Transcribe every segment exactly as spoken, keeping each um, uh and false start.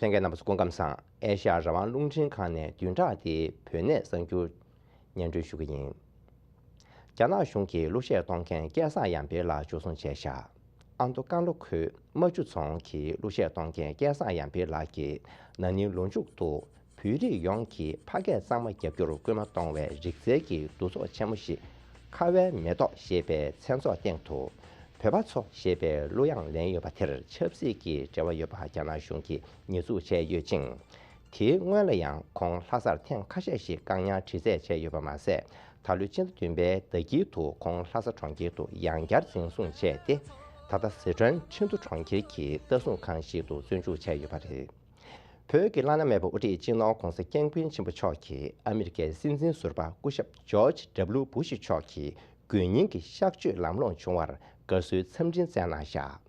གསན་མཁན་རྣམ་པ་ཚོ་སྐུ་ཁམས་བཟང་། ཨེ་ཤ་ཡ་རང་དབང་རླུང་འཕྲིན་ཁང་ནས་བདུན་ཕྲག་འདིའི་བོད་གནས་གསར་འགྱུར་སྙན་སྒྲོན་ཞུ་གི་ཡིན། རྒྱ་ནག་གཞུང་གིས་གླུ་གཞས་གཏོང་མཁན་སྐལ་བཟང་ཡར་འཕེལ་ལགས་འཇུ་བཟུང་བྱས་བཞག་ཨ་མདོ་ཀན་ལྷོ་ཁུལ་རྨ་ཆུ་རྫོང་གི་གླུ་གཞས་གཏོང་མཁན་སྐལ་བཟང་ཡར་འཕེལ་ལགས་ཀྱིས་ན་ནིང་ལོ་མཇུག་ཏུ་བོད་རིགས་ཡོངས་ཀྱིས་ཕ་སྐད་གཙང་མ་རྒྱབ་སྐྱོར་སྐུལ་མ་གཏོང་བའི་རིག་རྩལ་གྱི་འདུ་ཚོགས་ཆེན་མོ་ཞིག་ཁ་བའི་མེ་ཏོག་ཞེས་པའི་མཚན་ཚོགས་སྟེང་དུ་བོད་པ་ཚོ་ཞེས་པའི་གླུ་དབྱངས་ལེན་ཡོད་པ་དེར་ཆབ་སྲིད་ཀྱི་འབྲེལ་བ་ཡོད་པ་རྒྱ་ནག་གཞུང་གིས་ཉེས་འཛུགས་བྱས་ཡོད་ཅིང་། དེའི་སྔོན་ལ་ཡང་ཁོང་ལྷ་སར་ཐེངས་ཁ་ཤས་ཤིག་བཀག་ཉར་དྲི་རྩད་བྱས་ཡོད་པ་མ་ཟད། ད་ལོའི་ཕྱི་ཟླ་བདུན་པའི་ཟླ་དཀྱིལ་དུ་ཁོང་ལྷ་ས་གྲོང་ཁྱེར་དུ་ཡང་བསྐྱར་འཛིན་བཟུང་བྱས་ཏེ། ད་ལྟ་ཟི་ཁྲོན་ཁྲིན་ཏུ་གྲོང་ཁྱེར་གྱི་ལྟ་སྲུང་ཁང་ཞིག་ཏུ་བཙོན་འཇུག་བྱས་ཡོད་པ་རེད། བོད་ཀྱི་བླ་ན་མེད་པའི་དབུ་ཁྲིད་སྤྱི་ནོར་༧གོང་ས་༧སྐྱབས་མགོན་ཆེན་པོ་མཆོག་གིས་ཨ་མི་རི་ཀའི་སྲིད་འཛིན་ཟུར་པ་སྐུ་ཞབས་ཇོརྗ་ཌབ་ལིའུ་བུ་ཤི་མཆོག་གི་དགོས་ཉིན་གྱི་གཤགས་བཅོས་ལམ་ལྷོང་བྱུང་བར་དགའ་བསུའི་འཚམས་འཕྲིན་བསྩལ་གནང་བཞག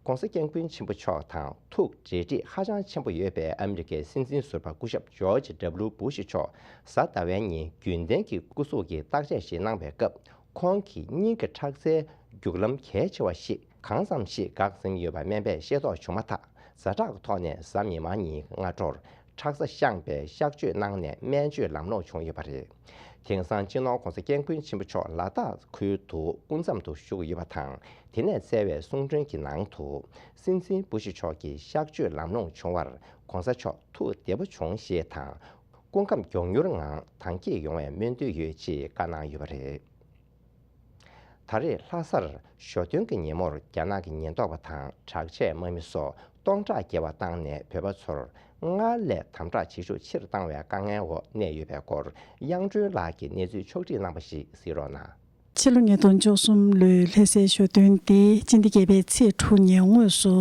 ྋགོང་ས་ྋསྐྱབས་མགོན་ཆེན་པོ་མཆོག་དང་ཐུགས་འབྲེལ་འདྲིས་ཧ་ཅང་ཆེན་པོ་ཡོད་པའི་ཨ་མི་རི་ཀའི་སྲིད་འཛིན་ཟུར་པ་སྐུ་ཞབས་ཇོརྗ་ཌབ་ལིའུ་བུ་ཤི་མཆོག་གཟའ་ཟླ་བའི་ཉིན་རྒྱུན་ལྡན་གྱི་སྐུ་གཟུགས་ཀྱི་བརྟག་དཔྱད་ཞིག་གནང་བའི་སྐབས། ཁོང་གི་སྙིང་གི་ཁྲག་རྩའི་རྒྱུག་ལམ་གལ་ཆེ་བ་ཞིག་གང་ཙམ་ཞིག་འགག་ཟིན་ཡོད་པ་སྨན་པས་ཤེས་རྟོགས་བྱུང་མ་ཐག་ཛ་དྲག་གི་ཐོག་ནས་གཟའ་མིག་དམར་ཉིན་སྔ་དྲོར། ཁྲག་རྩ་བཤངས་པའི་གཤག་བཅོས་གནང་ནས་སྨན་བཅོས་ལམ་ལྷོང་བྱུང་ཡོད་པ་རེད། དེང་སང་སྤྱི་ནོར་༧གོང་ས་༧སྐྱབས་མགོན་ཆེན་པོ་མཆོག་ལ་དྭགས་ཁུལ་དུ་སྐུ་མཚམས་སུ་བཞུགས་ཡོད་པ་དང་། དེ་ནས་བསྩལ་བའི་གསུང་འཕྲིན་གྱི་ནང་དུ། སྲིད་འཛིན་བུ་ཤི་མཆོག་གི་གཤག་བཅོས་ལམ་ལྷོང་བྱུང་བར་༧གོང་ས་མཆོག་ཐུགས་བདེ་པོ་བྱུང་ཞེས་དང་། སྐུ་ཁམས་མགྱོགས་མྱུར་ངང་དྭངས་སྐྱིད་ཡོང་བའི་སྨོན་འདུན་ཡོད་ཅེས་བཀའ་གནང་ཡོད་པ་རེད། ད་རེས་ལྷ་སར་ཞོ་སྟོན་གྱི་ཉིན་མོར་རྒྱ་ནག་གི་ཉེན་རྟོག་པ་དང་དྲག་ཆས་དམག་མི་སོགས་སྟོང་ཕྲག་བརྒལ་བ་བཏང་ནས་བོད་པ་ཚོར་སྔར་ལས་དམ་དྲག་བྱེད་ཤུགས་ཆེ་རུ་བཏང་བའི་དཀའ་ངལ་འོག་གནས་ཡོད་པའི་སྐོར་གཡང་སྒྲོན་ལགས་ཀྱིས་གནས་ཚུལ་ཕྱོགས་བསྒྲིགས་གནང་པ་ཞིག་གཟིགས་རོགས་གནང་། ཕྱི་ལོ་ཉིས་སྟོང་བཅུ་གསུམ་ལོའི་ལྷ་སའི་ཞོ་སྟོན་དེ་སྤྱི་ཟླ་བརྒྱད་པའི་ཚེས་དྲུག་ཉིན་དངོས་སུ་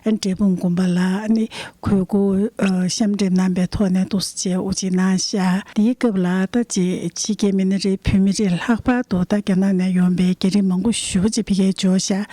འབྲས་སྤུངས་དགོན་པ་ལ་ནི་གོས་སྐུ་ཨ་གཤམ་འདེབས་གནང་པའི་ཐོག་ནས་འདུག་སེ་བྱས་དབུ་འབྱེད་གནང་ཤག་དེའི་སྐབས་ལ་ད་ཅིག་ཕྱི་རྒྱལ་མི་སྣ་རེད། བོད་མི་རེད། ལྷག་པར་དུ་ད་རྒྱ་ནག་ནས་ཡོང་པའི་རྒྱ་རིགས་མང་པོ་ཞེ་པོ་ཅིག་ཕ་གིར་འབྱོར་ཤག་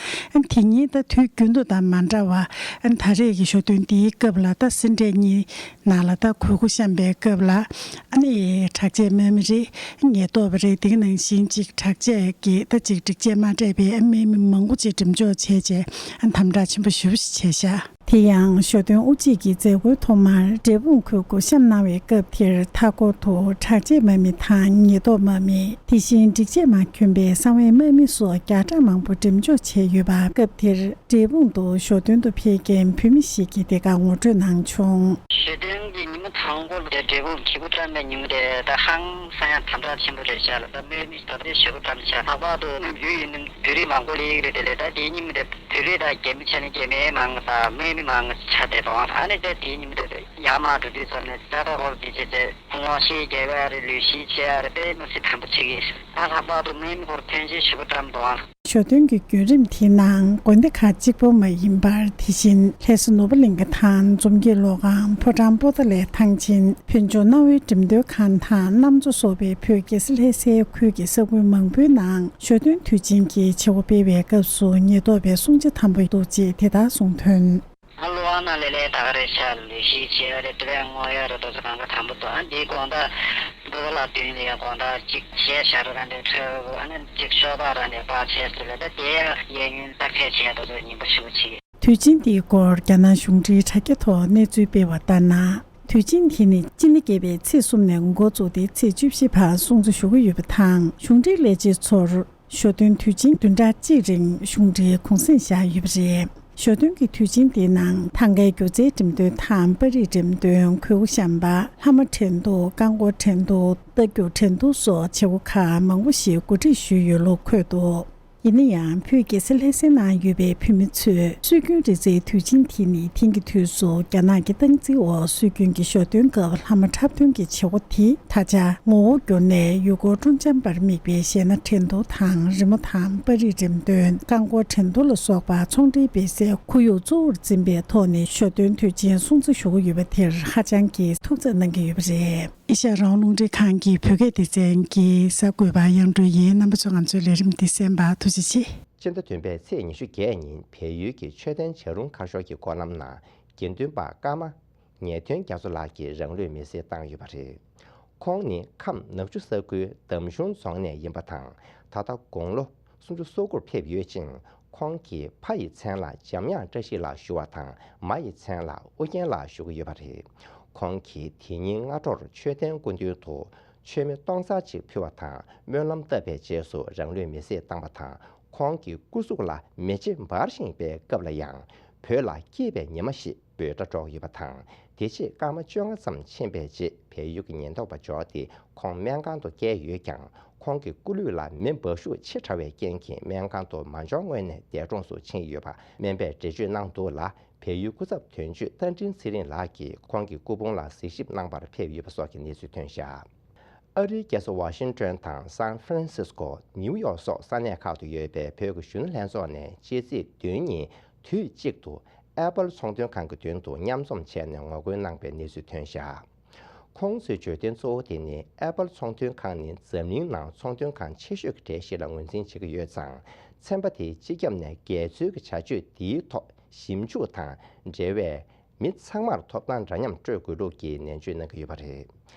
དེ་ཉིན་ད་དུས་རྒྱུན་དུ་དང་མ་འདྲ་བ་ད་རེས་ཀྱི་ཞོ་སྟོན་དེའི་སྐབས་ལ་ད་སེ་འབྲས་གཉིས་ནང་ལ་ད་གོས་སྐུ་བཤམས་པའི་སྐབས་ལ་ཨ་ནི་དྲག་ཆས་དམག་མི་རེད། ཉེན་རྟོག་པ་རེད། དེ་ག་ནང་བཞིན་ཅིག་དྲག་ཆས་ཀྱི་ད་ཅིག་སྒྲིག་ཆས་མ་སྤྲད་པའི་དམག་མི་མང་པོ་ཅིག་འགྲེམས་འཇོག་བྱས་རྗེས་དམ་དྲག་ཆེན་པོ་ཞེ་པོ་ཞིག་བྱས་ཤག་དེ་ཡང་ཞོ་སྟོན་དབུ་འབྱེད་ཀྱི་མཛད་སྒོའི་ཐོག་མར་འབྲས་སྤུངས་གོས་སྐུ་བཤམས་གནང་བའི་སྐབས་དེར་མཐའ་འཁོར་དུ་དྲག་ཆས་དམག་མི་དང་ཉེན་རྟོག་དམག་མི། དེ་བཞིན་སྒྲིག་ཆས་མ་གྱོན་པའི་གསང་བའི་དམག་མི་སོགས་བརྒྱ་ཕྲག་མང་པོ་འགྲེམས་འཇོག་བྱས་ཡོད་པ། སྐབས་དེར་འབྲས་སྤུངས་དུ་ཞོ་སྟོན་དུ་ཕེབས་མཁན་བོད་མི་ཞིག་གིས་དེ་གར་ངོ་སྤྲོད་གནང་བྱུང་། ཞོ་སྟོན་གྱི་ཉིན་མོ་དང་པོ་དེ་འབྲས་སྤུངས་གི་སྐུ་བཀྲམ་པའི་ཉིན་མོ་དེ་ད་ཧང་སང་ཡང་དམ་དྲག་ཆེན་པོ་རེད་ཤག་ལ། ད་དམག་མི་ད་ལྟའི་ཞོ་སྐུ་བཀྲམ་ཤག་ལྷག་པར་དུ་ནམ་རྒྱུན་ཡིན་ན་བོད་རིགས་མང་པོ་སླེབས་ཀྱི་རེད། དེ་ལས་ད་དེའི་ཉིན་མོ་དེ་བོད་རིགས་དང་རྒྱ་མི་ཆ་ནས་རྒྱ་མི་མང་ང་དང་དམག་མི་མང་ང་ཆ་བསྡད་འདུག་ཨ་ནི་ད་དེའི་ཉིན་མོ་དེ་ཡར་མར་འགྲོ་དུས་ཙམ་ནས་ད་ལྟ་ཧོལ་དེ་བྱས་ཏེ་ངོ་ཤེས་རྒྱག་ཡ་རེད། ལུས་ཤེས་བྱེད་ཡ་རེད། དཔེ་མི་སྲིད་དམ་པོ་བྱེད་ཀྱི་ཡིན། ད་ལྷག་པར་དུ་དམག་མི་ཁོར་ཐོན་སྐྱེད་ཞེ་པོ་བཀྲམ་འདུག་ཨ། ཞོ་སྟོན་གྱི་བརྒྱུད་རིམ་དེའི་ནང་དགོན་སྡེ་ཁག་གཅིག་པོ་མ་ཡིན་པར་དེ་བཞིན་ལྷ་ས་ནོར་བུ་གླིང་ག་དང་འཛོམས་སྐྱིད་གློག་ཁང་། ཕོ་བྲང་པོ་ཏཱ་ལའི་ཐང་ཆེན། ཕུན་ཚོགས་གནའ་བོའི་འགྲེམས་སྟོན་ཁང་དང་གནམ་མཚོ་སོགས་པའི་བོད་རྒྱལ་ས་ལྷ་སའི་ཁུལ་གྱི་ས་ཁུལ་མང་པོའི་ནང་ཞོ་སྟོན་དུས་ཆེན་གྱི་བྱེད་སྒོ་སྤེལ་བའི་སྐབས་སུ་ཉེན་རྟོག་པའི་སྲུང་བྱ་དམ་པོ་འདུག་ཅེས་དེ་ལྟར་གསུངས་དོན། ཨ་ལོ་ཨ་ན་ལེ་ལེ་ད་ག་རེ་ཤར་ལུས་ཤིག་བྱེད་ཡ་རེད། དེ་བས་ངོ་ཡ་རེད། དོ་ཚོ་གང་ག་དམ་པོ་འདུག་ཨ་འདིའི་དགོང་དག་འབུ་ག་ལ་བདུན་ལ་ཡ་དགོང་དག་གཅིག་གཞས་ཤར་ར་འདྲ་འཁྲབ། ཨ་ནི་གཅིག་ཤོ་སྦག་ར་འདྲ་སྦག་བྱས་ཚུལ་ལ་ད་དེ་ཡ་གཡས་གཡོན་ད་ཕལ་ཆེར་དོ་ཚོ་ཉིན་པ་ཞུ་བྱེད། དུས་ཆེན་འདིའི་སྐོར་རྒྱ་ནག་གཞུང་འབྲེལ་དྲ་རྒྱ་ཐོག་གནས་ཚུལ་སྤེལ་བ་ལྟར་ན། དུས་ཆེན་དེ་ནི་སྤྱི་ཟླ་བརྒྱད་པའི་ཚེས་གསུམ་ནས་འགོ་བཙུགས་ཏེ་ཚེས་བཅུ་བཞི་བར་སྲུང་བརྩི་ཞུ་གི་ཡོད་པ་དང་། གཞུང་འབྲེལ་ལས་བྱེད་ཚོར། ཞོ་སྟོན་དུས་ཆེན་བདུན་ཕྲག་གཅིག་རིང་གཞུང་འབྲེལ་གུང་སེང་བཞག་ཡོད་པ་རེད། ཞོ་སྟོན་གྱི་དུས་ཆེན་དེའི་ནང་ཐང་གའི་སྒྱུ་རྩལ་འགྲེམས་སྟོན་དང་པར་རིས་འགྲེམས་སྟོན། གོས་སྐུ་བཤམས་པ། ལྷ་མོ་འགྲན་བསྡུར། རྐང་འཁོར་འགྲན་བསྡུར། རྟ་རྒྱུག་འགྲན་བསྡུར་སོགས་བྱེད་སྒོ་ཁག་མང་པོ་ཞིག་གོ་སྒྲིག་ཞུས་ཡོད་ལུགས་འཁོད་འདུག་ཡིན་ན་ཡང་བོད་རྒྱལ་ས་ལྷ་སའི་ནང་ཡོད་པའི་བོད་མི་ཚོས་སྲོལ་རྒྱུན་རིག་རྩལ་དུས་ཆེན་དེ་ནི་དེང་གི་དུས་སུ་རྒྱ་ནག་གི་སྟངས་འཛིན་འོག་སྲོལ་རྒྱུན་གྱི་ཞོ་སྟོན་སྐབས་ལྷ་མོ་འཁྲབ་སྟོན་གྱི་བྱེད་སྒོ་དེ། ད་ཆ་ངོ་བོ་བསྒྱུར་ནས་ཡུལ་སྐོར་སྤྲོ་འཆམ་པར་དམིགས་པའི་གཞས་སྣ་འགྲན་བསྡུར་དང་རི་མོ་དང་པར་རིས་འགྲེམས་སྟོན། རྐང་འཁོར་འགྲན་བསྡུར་ལ་སོགས་པ་ཚོང་འབྲེལ་སྤེལ་སའི་ཁོར་ཡུག་གཙོ་བོར་འཛིན་པའི་ཐོག་ནས་ཞོ་སྟོན་དུས་ཆེན་སྲུང་བརྩི་ཞུ་གི་ཡོད་པ་དེར་ཧ་ཅང་གི་ཐུགས་འཚབ་གནང་གི་ཡོད་པ་རེད། ཨེ་ཤ་ཡ་རང་དབང་རླུང་འཕྲིན་ཁང་གི་བོད་སྐད་སྡེ་ཚན་གྱི་གསར་འགོད་པ་གཡང་སྒྲོན་ཡིན། རྣམ་པ་ཚོས་ང་ཚོའི་ལས་རིམ་འདི་གསན་པར་ཐུགས་རྗེ་ཆེ། ཕྱི་ཟླ་བདུན་པའི་ཚེས་ཉི་ཤུ་བརྒྱད་ཉིན་བལ་ཡུལ་གྱི་མཆོད་རྟེན་བྱ་རུང་མཁར་ཤོར་གྱི་སྐོར་ལམ་ནང་དགེ་འདུན་པ་ཀརྨ་ཉེ་ཐོན་རྒྱ་མཚོ་ལགས་ཀྱིས་རང་ལུས་མེར་སྲེག་བཏང་ཡོད་པ་རེད། ཁོང་ནི་ཁམས་ནག་ཆུ་ས་ཁུལ་འདམ་གཞུང་རྫོང་ནས་ཡིན་པ་དང་། ད་ལྟ་དགུང་ལོ་སུམ་ཅུ་སོ་དགུར་ཕེབས་ཡོད་ཅིང་། ཁོང་གིས་ཕ་ཡི་མཚན་ལ་འཇམ་དབྱངས་བཀྲ་ཤིས་ལགས་ཞུ་བ་དང་། མ་ཡི་མཚན་ལ་ཨུ་རྒྱན་ལགས་ཞུ་གི་ཡོད་པ་རེད། ཁོང་གིས་དེ་ཉིན་སྔ་དྲོར་མཆོད་རྟེན་སྐུ་མདུན་དུ་མཆོད་མེ་སྟོང་ཚར་གཅིག་ཕུལ་བ་དང་། སྨོན་ལམ་བཏབ་པའི་རྗེས་སུ་རང་ལུས་མེ་བསྲེགས་བཏང་བ་དང་། ཁོང་གི་སྐུ་གཟུགས་ལ་མེ་ལྕེ་འབར་བཞིན་པའི་སྐབས་ལ་ཡང་། བོད་ལ་སྐྱིད་པའི་ཉི་མ་ཞིག་འབོད་སྒྲ་སྒྲོག་ཡོད་པ་དང་། དེ་རྗེས་སྐར་མ་བཅོ་ལྔ་ཙམ་ཕྱིན་པའི་རྗེས། བལ་ཡུལ་གྱི་ཉེན་རྟོག་པ་འབྱོར་ཏེ་ཁོང་སྨན་ཁང་དུ་བསྐྱལ་ཡོད་ཀྱང་། ཁོང་གི་སྐུ་ལུས་ལ་མེ་འབར་ཤུགས་ཆེ་དྲགས་པའི་རྐྱེན་གྱིས་སྨན་ཁང་དུ་མ་འབྱོར་སྔོན་ནས་འདས་གྲོངས་སུ་ཕྱིན་ཡོད་པ་སྨན་པས་འགྲེལ་བརྗོད་གནང་འདུག་ལ། བལ་ཡུལ་སྐུ་ཚབ་དོན་གཅོད་རྟ་མགྲིན་ཚེ་རིང་ལགས་ཀྱིས་ཁོང་གི་སྐུ་ཕུང་ལ་གཟིགས་ཞིབ་གནང་བར་ཕེབས་ཡོད་པ་སོགས་ཀྱི་གནས་ཚུལ་ཐོན་བཞག། ཨ་རིའི་རྒྱལ་ས་ཝ་ཤིང་ཏོན་དང་སན་ཧྥ་རན་སིས་ཀོ། ནིའུ་ཡོག་སོགས་ས་གནས་ཁག་ཏུ་ཡོད་པའི་བོད་ཀྱི་གཞོན་ནུ་ལྷན་ཚོགས་ནས་སྤྱི་ཚེས་བདུན་ཉིན་དུས་གཅིག་ཏུ་ཨེ་པལ་ཚོང་དོན་ཁང་གི་མདུན་དུ་མཉམ་འཛོམས་བྱས་ནས་ངོ་རྒོལ་གནང་པའི་གནས་ཚུལ་ཐོན་བཞག། ཁོང་ཚོའི་བརྗོད་དོན་གཙོ་བོ་དེ་ནི། ཨེ་པལ་ཚོང་དོན་ཁང་ནི་འཛམ་གླིང་ནང་ཚོང་དོན་ཁང་ཆེ་ཤོས་ཀྱི་གྲས་ཤིག་ལ་ངོས་འཛིན་བྱེད་ཀྱི་ཡོད་ཙང་། ཚན་པ་དེའི་སྤྱི་ཁྱབ་ནས་འགལ་འཛོལ་གྱི་བྱ་སྤྱོད་འདིའི་ཐོག་ཞིབ་འཇུག་དང་འབྲེལ་བའི་མི་ཚང་མར་ཐོབ་ཐང་འདྲ་མཉམ་སྤྲོད་དགོས་ལུགས་ཀྱི་ནན་བརྗོད་གནང་གི་ཡོད་པ་རེད།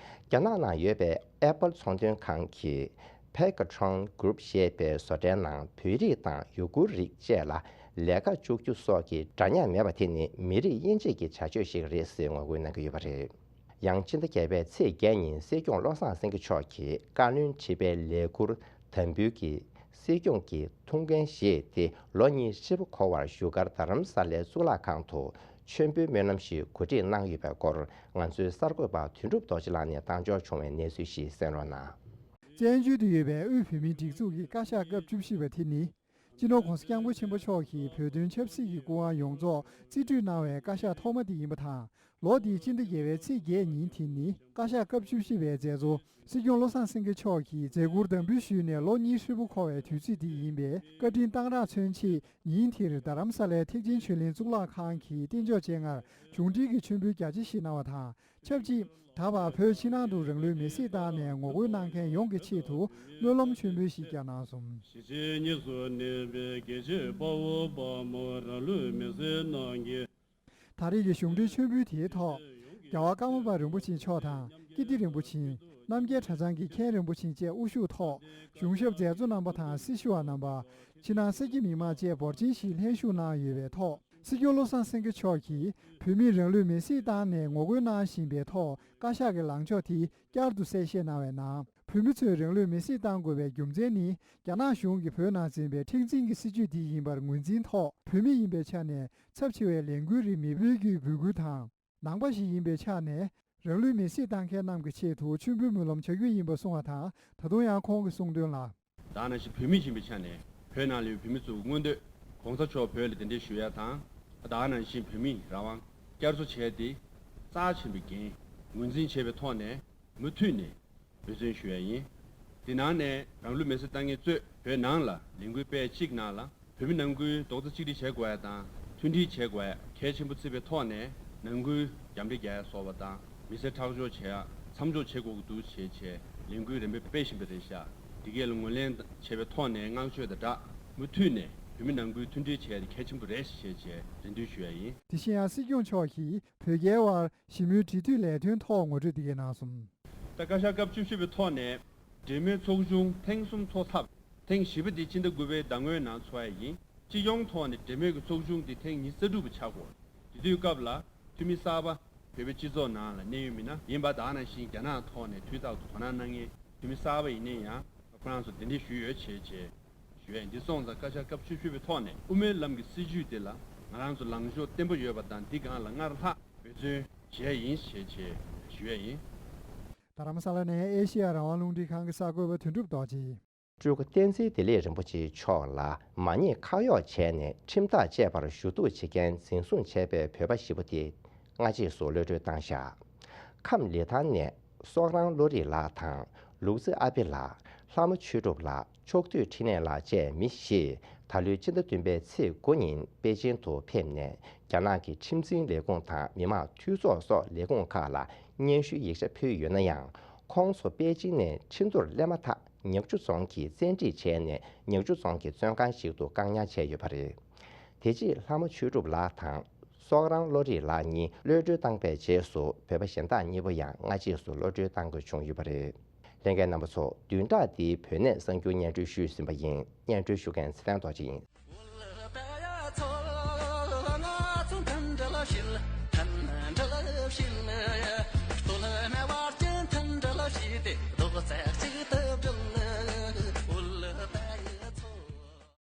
རྒྱ་ནག་ནང་ཡོད་པའི་ཨེ་པལ་ཚོང་དོན་ཁང་གིས། Pegatron Group ཞེས་པའི་བཟོ་གྲྭའི་ནང་བོད་རིགས་དང་ཡུ་གུར་རིགས་བཅས་ལ་ལས་ཀ་བཅུག་རྒྱུ་སོགས་ཀྱི་འདྲ་མཉམ་མེད་པ་དེ་ནི་མི་རིགས་དབྱེ་འབྱེད་ཀྱི་བྱ་སྤྱོད་ཞིག་རེད་ཟེར་ངོ་རྒོལ་གནང་གི་ཡོད་པ་རེད། ཡང་སྤྱི་ཟླ་བརྒྱད་པའི་ཚེས་བརྒྱད་ཉིན་སྲིད་སྐྱོང་བློ་བཟང་སེང་གེ་མཆོག་གིས་བཀའ་བློན་ཁྲི་པའི་ལས་ཁུར་དམ་འབུལ་གྱིས། སྲིད་སྐྱོང་གི་ཐུགས་འགན་བཞེས་ཏེ། ལོ་གཉིས་ཧྲིལ་པོ་འཁོར་བར་བཞུགས་སྒར་རྡ་རམ་ས་ལའི་གཙུག་ལག་ཁང་དུ་མཆོད་འབུལ་སྨོན་ལམ་ཞིག་གོ་སྒྲིག་གནང་ཡོད་པའི་སྐོར། ང་ཚོའི་གསར་འགོད་པ་དོན་གྲུབ་རྡོ་རྗེ་ལགས་ནས་བཏང་འབྱོར་བྱུང་བའི་གནས་ཚུལ་ཞིག་གསན་རོགས་གནང་། བཙན་བྱོལ་དུ་ཡོད་པའི་དབུས་བོད་མིའི་སྒྲིག་འཛུགས་ཀྱི་བཀའ་ཤག་སྐབས་བཅུ་བཞི་པ་དེ་ནི། སྤྱི་ནོར་༸གོང་ས་༸སྐྱབས་མགོན་ཆེན་པོ་མཆོག་གིས་བོད་དོན་ཆབ་སྲིད་ཀྱི་སྐུ་དབང་ཡོངས་རྫོགས་རྩིས་སྤྲོད་གནང་བའི་བཀའ་ཤག་ཐོག་མ་དེ་ཡིན་པ་དང་། ལོ་འདིའི་སྤྱི་ཟླ་བརྒྱད་པའི་ཚེས་བརྒྱད་ཉིན་དེ་ནི་བཀའ་ཤག་སྐབས་བཅུ་བཞི་པའི་མཛད་གཙོ་སྲིད་སྐྱོང་བློ་བཟང་སེང་གེ་མཆོག་གིས་མཛད་ཁུར་དམ་འབུལ་ཞུས་ནས་ལོ་གཉིས་ཧྲིལ་པོ་འཁོར་བའི་དུས་ཚིགས་དེ་ཡིན་པས། བཀའ་དྲིན་གཏང་རག་མཚོན་ཆེད་ཉིན་དེར་རྡ་རམ་ས་ལའི་ཐེག་ཆེན་ཆོས་གླིང་གཙུག་ལག་ཁང་གི་རྟེན་མཆོག་སྤྱན་སྔར་གཞུང་འབྲེལ་གྱི་མཆོད་འབུལ་རྒྱ་ཆེ་ཞིག་གནང་བ་དང་། ཆབས་ཅིག་ད་བར་བོད་ཕྱི་ནང་དུ་རང་ལུས་མེར་སྲེག་བཏང་ནས་ངོ་རྒོལ་གནང་མཁན་ཡོངས་ཀྱི་ཆེད་དུ་སྨོན་ལམ་མཆོད་འབུལ་ཞིག་ཀྱང་གནང་སོང་། གཞིས་བྱེས་གཉིས་སུ་གནས་པའི་རྒྱལ་གཅེས་དཔའ་བོ་དཔའ་མོ་རང་ལུས་མེར་སྲེག་གནང་མཁན། ད་རེས་ཀྱི་གཞུང་འབྲེལ་མཆོད་འབུལ་དེའི་ཐོག་རྒྱལ་བ་ཀརྨ་པ་རིན་པོ་ཆེ་མཆོག་དང་། ཀིརྟི་རིན་པོ་ཆེ། རྣམ་རྒྱལ་གྲྭ་ཚང་གི་མཁན་རིན་པོ་ཆེ་བཅས་དབུ་བཞུགས་ཐོག་གཞུང་ཞབས་མཛད་གཙོ་རྣམ་པ་དང་། སྲི་ཞུ་བ་རྣམ་པ། ཕྱི་ནང་ས་སྐྱིད་མི་མང་བཅས་འབོར་ཆེན་ཞིག་ལྷན་ཞུགས་གནང་ཡོད་པའི་ཐོག་སྲིད་སྐྱོང་བློ་བཟང་སེང་གེ་མཆོག་གིས་བོད་མིས་རང་ལུས་མེར་སྲེག་བཏང་ནས་ངོ་རྒོལ་གནང་བཞིན་པའི་ཐོག་བཀའ་ཤག་གི་ལངས་ཕྱོགས་དེ་བསྐྱར་དུ་གསལ་བཤད་གནང་བའི་ནང་། བོད་མི་ཚོས་རང་ལུས་མེར་སྲེག་བཏང་དགོས་པའི་རྒྱུ་མཚན་ནི། རྒྱ་ནག་གཞུང་གིས་བོད་ནང་འཛིན་པའི་མཁྲེགས་འཛིན་གྱི་སྲིད་བྱུས་དེ་ཡིན་པར་ངོས་འཛིན་ཐོག་བོད་མི་ཡིན་པའི་ཆ་ནས་ཚབས་ཆེ་བའི་ལས་འགུལ་རིགས་མི་འབོད་རྒྱུའི་འབོད་སྐུལ་དང་། ནང་པ་ཞིག་ཡིན་པའི་ཆ་ནས། རང་ལུས་མེར་སྲེག་བཏང་མཁན་རྣམས་ཀྱི་ཆེད་དུ་མཆོད་འབུལ་སྨོན་ལམ་བྱ་རྒྱུ་ཡིན་པ་གསུངས་པ་དང་། ད་དུང་ཡང་ཁོང་གིས་གསུངས་དོན་ལ། ད་ནང་བཞིན་བོད་མི་ཡིན་པའི་ཆ་ནས་བོད་ནང་ལ་ཡོད་བོད་མི་ཚོའི་མངོན་འདོད་༸གོང་ས་མཆོག་བོད་ལ་གདན་འདྲེན་ཞུ་ཡ་དང་། ད་ནང་བཞིན་བོད་མིའི་རང་དབང་བསྐྱར་གསོ་བྱས་ཏེ་རྩ་ཆེན་པོའི་འགན་ངོས་འཛིན་བྱས་པའི་ཐོག་ནས་མུ་མཐུད་ནས་འབད་བརྩོན་ཞུ་ཡ་ཡིན། དེ་ནང་ནས་རང་ལུས་མེར་སྲེག་བཏང་མཁན་གཙོས་བོད་ནང་ལ་ལས་འགུལ་སྤེལ་གཅིག་ནང་ལ། བོད་མི་ནང་ཁུལ་རྡོག་རྩ་གཅིག་སྒྲིལ་བྱེད་དགོས་ཡ་དང་མཐུན་སྒྲིལ་བྱེད་དགོས་ཡ་གལ་ཆེན་པོ་བརྩིས་པའི་ཐོག་ནས་ནང་ཁུལ་རྒྱབ་འདྲེ་རྒྱག་ཡ་སོགས་པ་དང་མི་སེར་ཁྲག་སྦྱོར་བྱེད་ཡ་མཚམས་འཇོག་བྱེད་དགོས་ཀྱི་འདུག་ཞེས་བྱས་ལས་འགུལ་རིམ་པས་སྤེལ་བཞིན་པ་རེད་ཤག་འདི་གས་ལ་ངོས་ལེན་བྱས་པའི་ཐོག་ནས་བསྔགས་བརྗོད་དང་སྦྲགས་མུ་མཐུད་ནས་བོད་མི་ནང་ཁུལ་མཐུན་སྒྲིལ་བྱེད་ཡ་དེ་གལ་ཆེན་པོ་རེད་ཞེས་བྱས་རེ་འདུན་ཞུ་ཡ་ཡིན། དེ་བཞིན་ཡང་སྲིད་སྐྱོང་མཆོག་གིས་བོད་རྒྱའི་དབར་ཞི་མོལ་འབྲེལ་མཐུད་ལས་དོན་ཐོག་ངོ་སྤྲོད་འདི་གས་གནང་སོང་། ད་བཀའ་ཤག་སྐབས་བཅུ་བཞི་པའི་ཐོག་ནས་འབྲེལ་མོལ་ཚོགས་ཆུང་ཐེངས་གསུམ་ཚོགས་ཚར། ཐེངས་བཞི་པ་འདི་སྤྱི་ཟླ་དགུ་པའི་ཟླ་སྔོན་ནང་ཚོགས་ཡ་ཡིན། སྤྱི་ཡོངས་ཐོག་ནས་འབྲེལ་མོལ་གྱི་ཚོགས་ཆུང་འདི་ཐེངས་ཉི་ཤུ་རྩ་དྲུག་པ་ཆགས་ཀྱི་ཡོད། དེ་དུས་སྐབས་ལ་འཐུས་མི་གསར་པ་བོད་པའི་སྤྱི་ཚོགས་ནང་ལ་གནད་ཡོད་མི་སྣ་ཡིན་པ་དང་ནང་བཞིན་རྒྱ་ནག་ཐོག་ནས་དུས་རྟག་ཏུ་དོ་སྣང་གནང་མཁན་འཐུས་མི་གསར་པ་ཡིན་ན་ཡང་ཁོ་རང་ཚོ་གདན་འདྲེན་ཞུས་ཡོད་བྱས་བྱས་ཞུ་ཡ་ཡིན། འདི་སོང་ཙང་བཀའ་ཤག་སྐབས་བཅུ་བཞི་པའི་ཐོག་ནས་དབུ་མའི་ལམ་གྱི་སྲིད་བྱུས་དེ་ལ་ང་རང་ཚོ་ལངས་ཕྱོགས་བརྟན་པོ་ཡོད་པ་དང་འདི་སྒང་ལ་སྔར་ལྷག་འབད་བརྩོན་བྱས་ཡིན་ཞེས་བྱས་ཞུ་ཡ་ཡིན། རྡ་རམ་ས་ལ་ནས་ཨེ་ཤེ་ཡ་རང་དབང་རླུང་འཕྲིན་ཁང་གི་གསར་འགོད་པ་དོན་གྲུབ་རྡོ་རྗེ། སྤྲུལ་སྐུ་བསྟན་འཛིན་བདེ་ལེགས་རིན་པོ་ཆེ་མཆོག་ལ་མ་ཉེས་ཁག་གཡོགས་བྱས་ནས་ཁྲིམས་ཐག་བཅད་པར་ཞུ་གཏུག་བྱེད་མཁན་འཛིན་བཟུང་བྱས་པའི་བོད་པ་བཞི་པོ་དེ་སྔ་རྗེས་སུ་གློད་གྲོལ་བཏང་བཞག། ཁམས་ལི་ཐང་ནས་སོག་རང་བློ་རིག་ལགས་དང་ལུག་རྫི་ཨ་པི་ལགས། ལྷ་མོ་ཆོས་གྲུབ་ལགས། ཕྱོགས་དུས་འཕྲིན་ལས་ལགས་བཅས་མི་བཞི། ད་ལོའི་སྤྱི་ཟླ་བདུན་པའི་ཚེས་དགུ་ཉིན་པེ་ཅིང་དུ་ཕེབས་ནས་རྒྱ་ནག་གི་ཁྲིམས་འཛིན་ལས་ཁུངས་དང་མི་དམངས་འཐུས་ཚོགས་སོགས་ལས་ཁུངས་ཁག་ལ་སྙན་ཞུའི་ཡིག་ཆ་ཕུལ་ཡོད་ན་ཡང་། ཁོང་ཚོ་པེ་ཅིང་ནས་ཁྲིན་ཏུར་སླེབས་མ་ཐག་ཉག་ཆུ་རྫོང་གིས་བཙན་ཁྲིད་བྱས་ནས་ཉག་ཆུ་རྫོང་གི་བཙོན་ཁང་ཞིག་ཏུ་བཀག་ཉར་བྱས་ཡོད་པ་རེད། དེ་རྗེས་ལྷ་མོ་ཆོས་གྲུབ་ལགས་དང་། སོག་རང་བློ་རིག་ལགས་གཉིས་གློད་གྲོལ་བཏང་པའི་རྗེས་སུ་བོད་པ་གཞན་དག་གཉིས་པོ་ཡང་སྔ་རྗེས་སུ་གློད་གྲོལ་བཏང་དགོས་བྱུང་ཡོད་པ་རེད། ལྷན་རྒྱས་རྣམ་པ་ཚོ། བདུན་ཕྲག་འདིའི་བོད་གནས་གསར་འགྱུར་སྙན་སྒྲོན་ཞུས་ཟིན་པ་ཡིན། སྙན་སྒྲོན་ཞུ་མཁན་ཚེ་བརྟན་རྡོ་རྗེ་ཡིན།